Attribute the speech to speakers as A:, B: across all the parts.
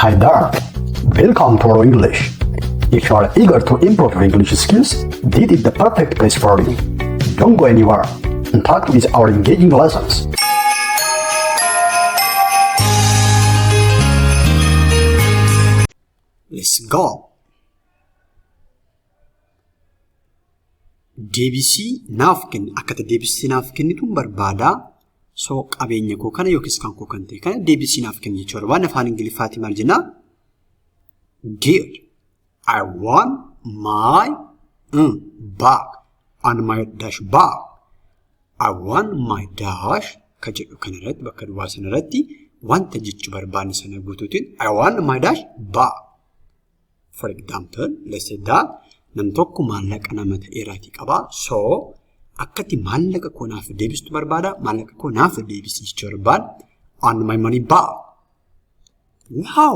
A: Hi there. Welcome to Oro English. If you are eager to improve your English skills, this is the perfect place for you. Don't go anywhere. Interact with our engaging lessons. Let's go. Deebisii naaf kenni. Akkata deebisii naaf kennituun barbaada. So qabeenya koo kana yookiis kan koo kan ta'e kana deebisii naaf kenni jechuu barbaadna. Afaan Ingiliffaatiin maal jennaa? Good. I want my back on my dash back. I want my dash ka jedhu kanarratti bakka duwwaa sanarratti wanta jechuu barbaanne sana guutuutiin I want my dash back. For example, let's say that nam tokko maallaqa nama ta'eeraatii qaba. So, akkatti maallaqa koo naaf deebistu barbaada. Maallaqa koo naaf deebisi jechuu barbaada. On my money back. Wow!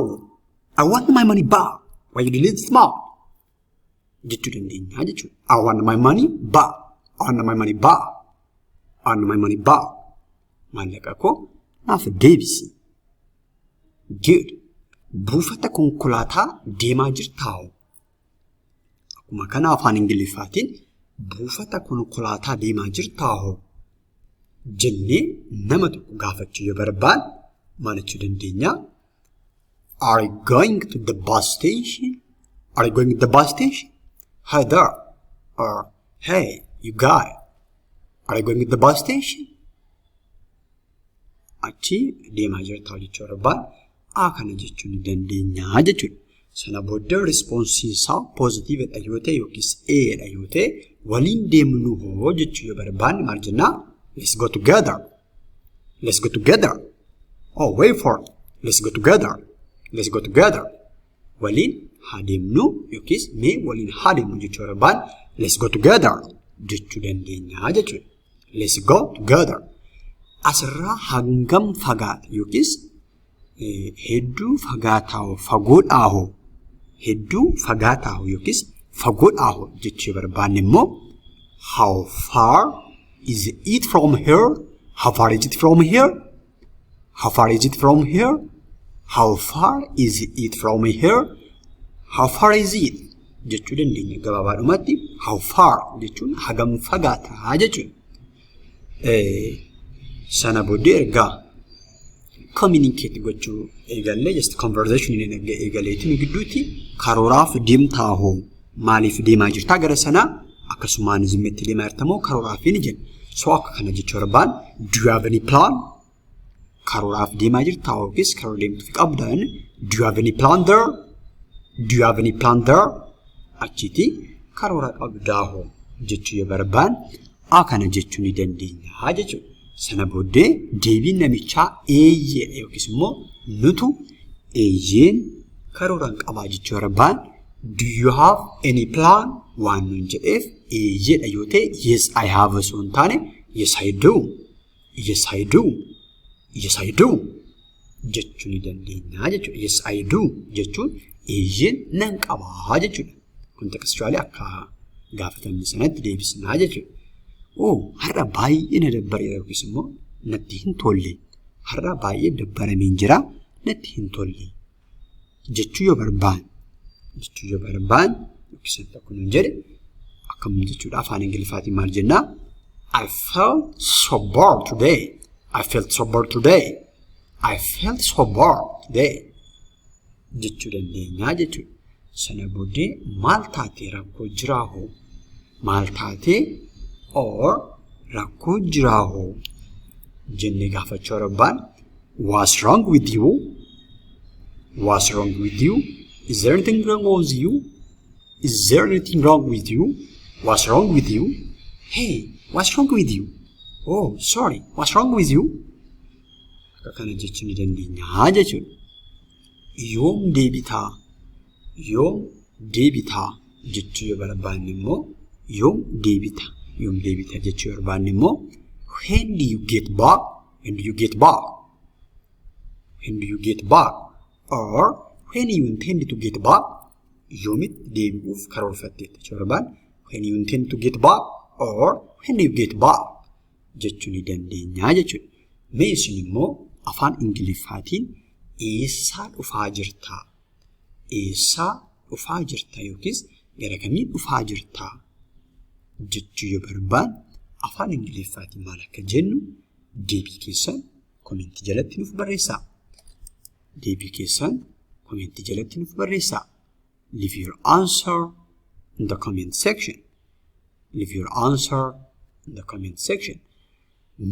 A: I want my money back. Why you delete smart? Jechuu dandeenya jechuudha. I want my money back. I want my money back. I want my money back. Maallaqa koo naaf deebisi. Good. Buufata konkolaataa deemaa jirtaa? Akkuma kana afaan Ingiliffaatiin buufata konkolaataa deemaa jirtaa jennee nama tokko gaafachuu yoo barbaanne maal jechuu dandeenya? Are you going to the bus station? Are you going to the bus station? Hi there. Or hey, you guy. Are you going to the bus station? Achi deemaa jirtaa jechuu barbaanne A kana jechuu ni dandeenya jechuudha. Sana booddee responsiin isaa poozitiividha yoo ta'e yookiis A'dha yoo ta'e waliin deemnu hoo jechuu yoo barbaanne maal jennaa? Let's go together. Let's go together. Oh, wait for it. Let's go together. Let's go together. Waliin haa deemnu yookiis mee waliin haa deemnu jechuu barbaanne let's go together jechuu dandeenya jechuudha. Let's go together. Asirraa hangam fagaata yookiis hedduu fagaataa fagoodhaa hoo hedduu fagaataa hoo yookiis fagoodhaa hoo jechuu barbaanne immoo how far is it from here? How far is it from here? How far is it from here? How far is it from here? How far is it? Jechuu dandeenya gabaabaadhumatti how far jechuun hagam fagaataa jechuudha. Sana booddee ergaa communicate gochuu eegallee just conversation eegaleetiin gidduutti karooraaf deemtaa hoo maaliif deemaa jirtaa gara sanaa akkasumaan zimmetti deemaa jirta moo karooraaf ni jenna. So akka kana jechuu barbaan do you have any plan? Karooraaf deemaa jirtaa yookiis karoora deemtuuf qabdan do you have any plan there? Do you have any plan there? Achitti karoora qabdaa hoo jechuu yoo barbaan A kana jechuu ni dandeenya jechuudha. Sana booddee deebiin namichaa eeyyeedha yookiis immoo nutu eeyyeen karooraan qabaa jechuu barbaan do you have any plan waan nuun jedheef eeyyeedha yoo ta'e yes I have osoo hin taane yes I do, yes I do, yes I do jechuu ni dandeenya jechuudha. Yes I do jechuun eeyyeen nan qabaa jechuudha. Contextually akka gaafatamne sanatti deebisnaa jechuudha. Oh, har'a baay'ee na dabbareera yookiis immoo natti hin tolle. Har'a baay'ee dabbarameen jira natti hin tolle. Jechuu yoo barbaanne jechuu yoo barbaanne yookiis tokko nuun jedhe akkam jechuudha afaan Ingiliffaatiin maal jennaa? I felt so bored today. I felt so bored today. I felt so bored today. Jechuu dandeenya jechuudha. Sana booddee maal taatee rakkoo jiraa hoo? Maal taatee or rakkoo jiraa hoo? Jennee gaafachuu barbaanne what's wrong with you? What's wrong with you? Is there anything wrong with you? Is there anything wrong with you? What's wrong with you? Hey, what's wrong with you? Oh, sorry, what's wrong with you? Akka kana jechuu ni dandeenya jechuudha. Yoom deebitaa? Yoom deebitaa jechuu yoo barbaanne immoo yoom deebita? Yoom deebita jechuu yoo barbaanne immoo when do you get back? When do you get back? When do you get back? Or when you intend to get back? Yoomitti deebi'uuf karoorfatteetta jechuu barbaanne when you intend to get back or when do you get back jechuu ni dandeenya jechuudha. Mee isin immoo afaan Ingiliffaatiin Eessaa dhufaa jirtaa? Eessaa dhufaa jirta yookiis gara kamii dhufaa jirtaa jechuu yoo barbaanne, afaan Ingiliffaatiin maal akka jennu deebii keessan komentii jalatti nuuf barreessaa. Deebii keessan komentii jalatti nuuf barreessaa. Leave your answer in the comment section. Leave your answer in the comment section.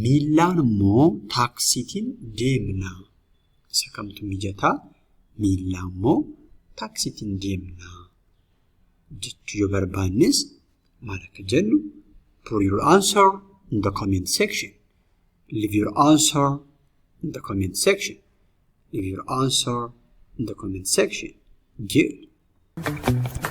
A: Miillaan immoo taaksiitiin deemna? Isa kamtu mijataa? Miillaan moo taaksiitiin deemna jechuu yoo barbaannes maal akka jennu put your answer in the comment section. Leave your answer in the comment section. Leave your answer in the comment section. Good.